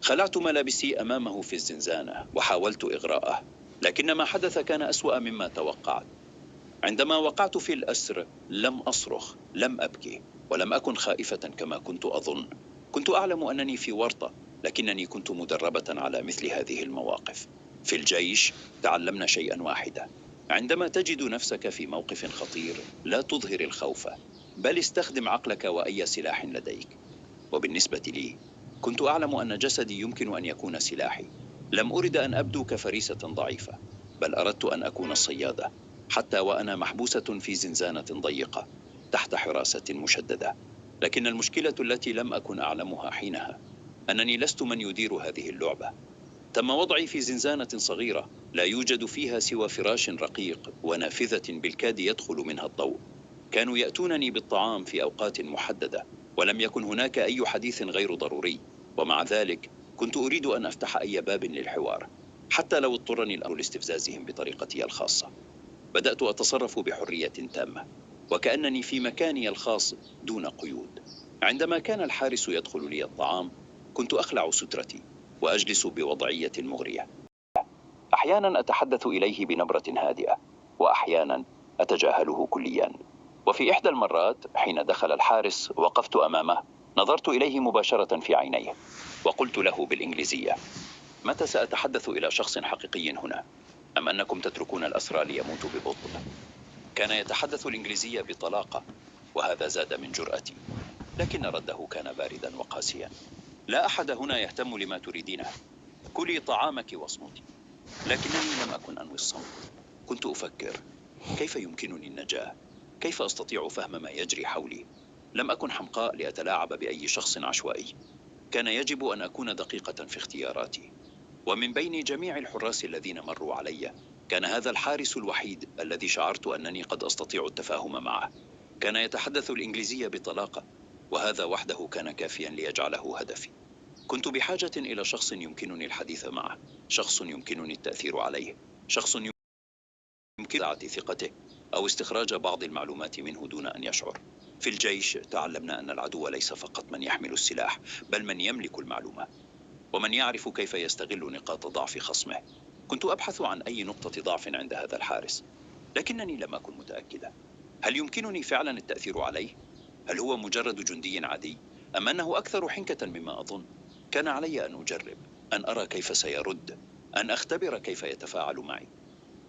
خلعت ملابسي أمامه في الزنزانة وحاولت إغراءه، لكن ما حدث كان أسوأ مما توقعت. عندما وقعت في الأسر لم أصرخ، لم أبكي، ولم أكن خائفة كما كنت أظن. كنت أعلم أنني في ورطة، لكنني كنت مدربة على مثل هذه المواقف. في الجيش تعلمنا شيئا واحدا: عندما تجد نفسك في موقف خطير لا تظهر الخوف، بل استخدم عقلك وأي سلاح لديك. وبالنسبة لي كنت أعلم أن جسدي يمكن أن يكون سلاحي. لم أرد أن أبدو كفريسة ضعيفة، بل أردت أن أكون الصيادة، حتى وأنا محبوسة في زنزانة ضيقة تحت حراسة مشددة. لكن المشكلة التي لم أكن أعلمها حينها أنني لست من يدير هذه اللعبة. تم وضعي في زنزانة صغيرة لا يوجد فيها سوى فراش رقيق ونافذة بالكاد يدخل منها الضوء. كانوا يأتونني بالطعام في أوقات محددة، ولم يكن هناك أي حديث غير ضروري، ومع ذلك كنت أريد أن أفتح أي باب للحوار، حتى لو اضطرني الأمر لاستفزازهم بطريقتي الخاصة. بدأت أتصرف بحرية تامة، وكأنني في مكاني الخاص دون قيود. عندما كان الحارس يدخل لي الطعام كنت أخلع سترتي وأجلس بوضعية مغرية. أحيانا أتحدث إليه بنبرة هادئة، وأحيانا أتجاهله كليا. وفي إحدى المرات حين دخل الحارس وقفت أمامه، نظرت إليه مباشرة في عينيه وقلت له بالإنجليزية: متى سأتحدث إلى شخص حقيقي هنا؟ أم أنكم تتركون الأسرى ليموتوا ببطء؟ كان يتحدث الإنجليزية بطلاقة، وهذا زاد من جرأتي، لكن رده كان باردا وقاسيا: لا أحد هنا يهتم لما تريدينه، كلي طعامك واصمتي. لكنني لم أكن أنوي الصمت. كنت أفكر: كيف يمكنني النجاة؟ كيف أستطيع فهم ما يجري حولي؟ لم أكن حمقاء لأتلاعب بأي شخص عشوائي. كان يجب أن أكون دقيقة في اختياراتي. ومن بين جميع الحراس الذين مروا علي كان هذا الحارس الوحيد الذي شعرت أنني قد أستطيع التفاهم معه. كان يتحدث الإنجليزية بطلاقة، وهذا وحده كان كافيا ليجعله هدفي. كنت بحاجة إلى شخص يمكنني الحديث معه، شخص يمكنني التأثير عليه، شخص يمكن ثقته أو استخراج بعض المعلومات منه دون أن يشعر. في الجيش تعلمنا أن العدو ليس فقط من يحمل السلاح، بل من يملك المعلومة، ومن يعرف كيف يستغل نقاط ضعف خصمه. كنت أبحث عن أي نقطة ضعف عند هذا الحارس، لكنني لم أكن متأكدة. هل يمكنني فعلا التأثير عليه؟ هل هو مجرد جندي عادي؟ أم أنه أكثر حنكة مما أظن؟ كان علي أن أجرب، أن أرى كيف سيرد، أن أختبر كيف يتفاعل معي،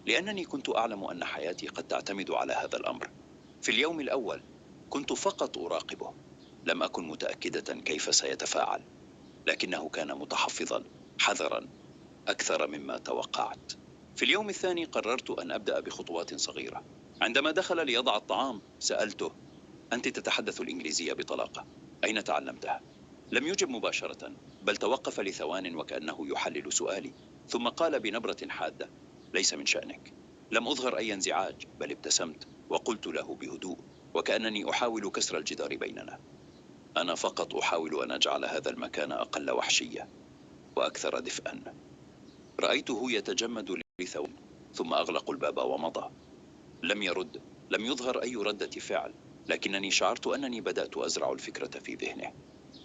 لأنني كنت أعلم أن حياتي قد تعتمد على هذا الأمر. في اليوم الأول كنت فقط أراقبه، لم أكن متأكدة كيف سيتفاعل، لكنه كان متحفظا، حذرا أكثر مما توقعت. في اليوم الثاني قررت أن أبدأ بخطوات صغيرة. عندما دخل ليضع الطعام سألته: أنت تتحدث الإنجليزية بطلاقة، أين تعلمتها؟ لم يجب مباشرة، بل توقف لثوان وكأنه يحلل سؤالي، ثم قال بنبرة حادة: ليس من شأنك. لم أظهر أي انزعاج، بل ابتسمت وقلت له بهدوء وكأنني أحاول كسر الجدار بيننا: أنا فقط أحاول أن أجعل هذا المكان أقل وحشية وأكثر دفئا. رأيته يتجمد لثوان، ثم أغلق الباب ومضى. لم يرد، لم يظهر أي ردة فعل، لكنني شعرت أنني بدأت أزرع الفكرة في ذهنه،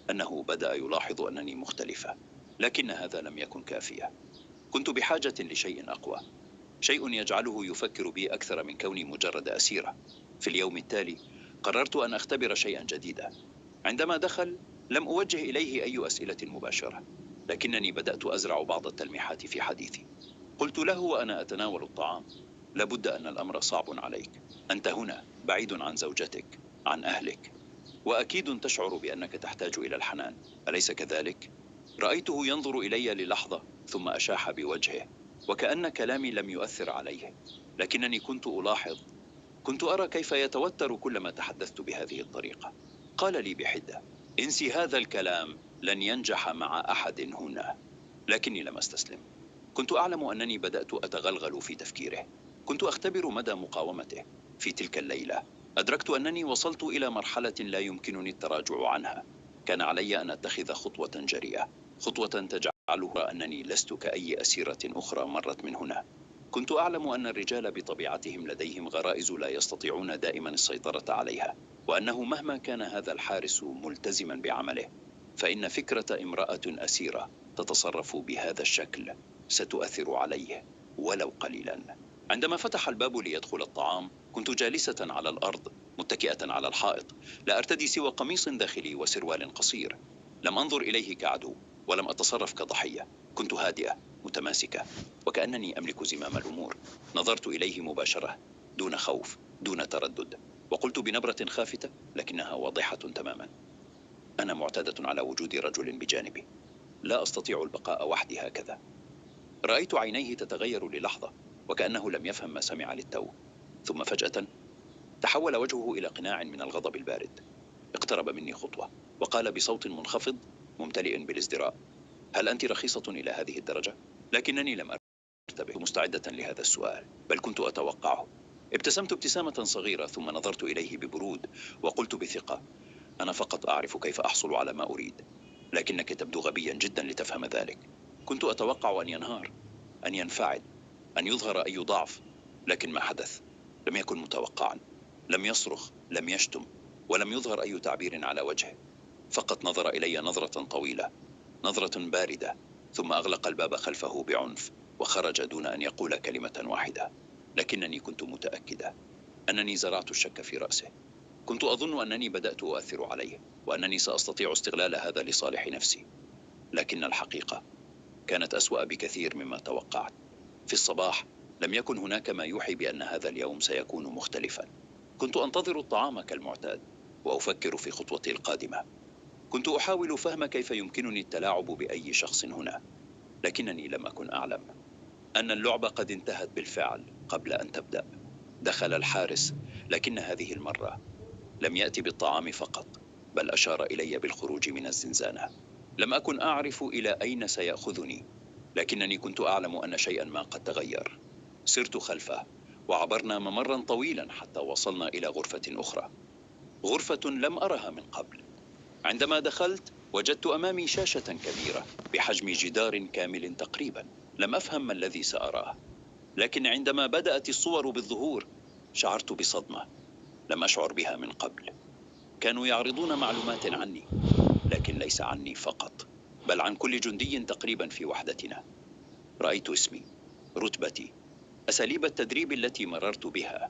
أنه بدأ يلاحظ أنني مختلفة. لكن هذا لم يكن كافيا. كنت بحاجة لشيء أقوى، شيء يجعله يفكر بي أكثر من كوني مجرد أسيرة. في اليوم التالي قررت أن أختبر شيئا جديدا. عندما دخل لم أوجه إليه أي أسئلة مباشرة، لكنني بدأت أزرع بعض التلميحات في حديثي. قلت له وأنا أتناول الطعام: لابد أن الأمر صعب عليك، أنت هنا بعيد عن زوجتك، عن أهلك، وأكيد تشعر بأنك تحتاج إلى الحنان، أليس كذلك؟ رأيته ينظر إلي للحظة ثم أشاح بوجهه، وكأن كلامي لم يؤثر عليه، لكنني كنت ألاحظ، كنت أرى كيف يتوتر كلما تحدثت بهذه الطريقة. قال لي بحدة: انسي هذا الكلام، لن ينجح مع أحد هنا. لكني لم أستسلم. كنت أعلم أنني بدأت أتغلغل في تفكيره، كنت أختبر مدى مقاومته. في تلك الليلة أدركت أنني وصلت إلى مرحلة لا يمكنني التراجع عنها. كان علي أن أتخذ خطوة جريئة، خطوة تجعله أنني لست كأي أسيرة أخرى مرت من هنا. كنت أعلم أن الرجال بطبيعتهم لديهم غرائز لا يستطيعون دائما السيطرة عليها، وأنه مهما كان هذا الحارس ملتزما بعمله، فإن فكرة امرأة أسيرة تتصرف بهذا الشكل ستؤثر عليه ولو قليلا. عندما فتح الباب ليدخل الطعام، كنت جالسة على الأرض متكئة على الحائط، لا أرتدي سوى قميص داخلي وسروال قصير. لم أنظر إليه كعدو ولم أتصرف كضحية. كنت هادئة متماسكة وكأنني أملك زمام الأمور. نظرت إليه مباشرة دون خوف دون تردد، وقلت بنبرة خافتة لكنها واضحة تماما: أنا معتادة على وجود رجل بجانبي، لا أستطيع البقاء وحدي هكذا. رأيت عينيه تتغير للحظة وكأنه لم يفهم ما سمع للتو، ثم فجأة تحول وجهه إلى قناع من الغضب البارد. اقترب مني خطوة وقال بصوت منخفض ممتلئ بالازدراء: هل أنت رخيصة إلى هذه الدرجة؟ لكنني لم أرتبك مستعدة لهذا السؤال، بل كنت أتوقعه. ابتسمت ابتسامة صغيرة ثم نظرت إليه ببرود وقلت بثقة: أنا فقط أعرف كيف أحصل على ما أريد، لكنك تبدو غبيا جدا لتفهم ذلك. كنت أتوقع أن ينهار، أن ينفعل، أن يظهر أي ضعف، لكن ما حدث لم يكن متوقعا. لم يصرخ، لم يشتم، ولم يظهر أي تعبير على وجهه. فقط نظر إلي نظرة طويلة، نظرة باردة، ثم أغلق الباب خلفه بعنف وخرج دون أن يقول كلمة واحدة. لكنني كنت متأكدة أنني زرعت الشك في رأسه. كنت أظن أنني بدأت أؤثر عليه وأنني سأستطيع استغلال هذا لصالح نفسي، لكن الحقيقة كانت أسوأ بكثير مما توقعت. في الصباح لم يكن هناك ما يوحي بأن هذا اليوم سيكون مختلفا. كنت أنتظر الطعام كالمعتاد وأفكر في خطوتي القادمة. كنت أحاول فهم كيف يمكنني التلاعب بأي شخص هنا، لكنني لم أكن أعلم أن اللعبة قد انتهت بالفعل قبل أن تبدأ. دخل الحارس، لكن هذه المرة لم يأتي بالطعام فقط، بل أشار إلي بالخروج من الزنزانة. لم أكن أعرف إلى أين سيأخذني، لكنني كنت أعلم أن شيئا ما قد تغير. سرت خلفه وعبرنا ممرا طويلا حتى وصلنا إلى غرفة أخرى، غرفة لم أرها من قبل. عندما دخلت وجدت أمامي شاشة كبيرة بحجم جدار كامل تقريبا. لم أفهم ما الذي سأراه، لكن عندما بدأت الصور بالظهور شعرت بصدمة لم أشعر بها من قبل. كانوا يعرضون معلومات عني، لكن ليس عني فقط، بل عن كل جندي تقريبا في وحدتنا. رأيت اسمي، رتبتي، أساليب التدريب التي مررت بها،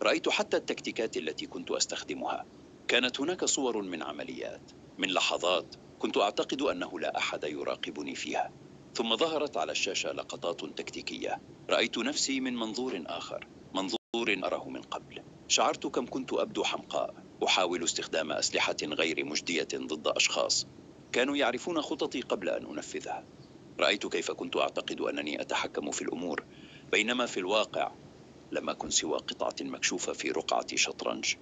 رأيت حتى التكتيكات التي كنت أستخدمها. كانت هناك صور من عمليات، من لحظات كنت أعتقد أنه لا أحد يراقبني فيها. ثم ظهرت على الشاشة لقطات تكتيكية. رأيت نفسي من منظور آخر، منظور أراه من قبل. شعرت كم كنت أبدو حمقاء، أحاول استخدام أسلحة غير مجدية ضد أشخاص كانوا يعرفون خططي قبل أن أنفذها. رأيت كيف كنت أعتقد أنني أتحكم في الأمور، بينما في الواقع لم أكن سوى قطعة مكشوفة في رقعة شطرنج.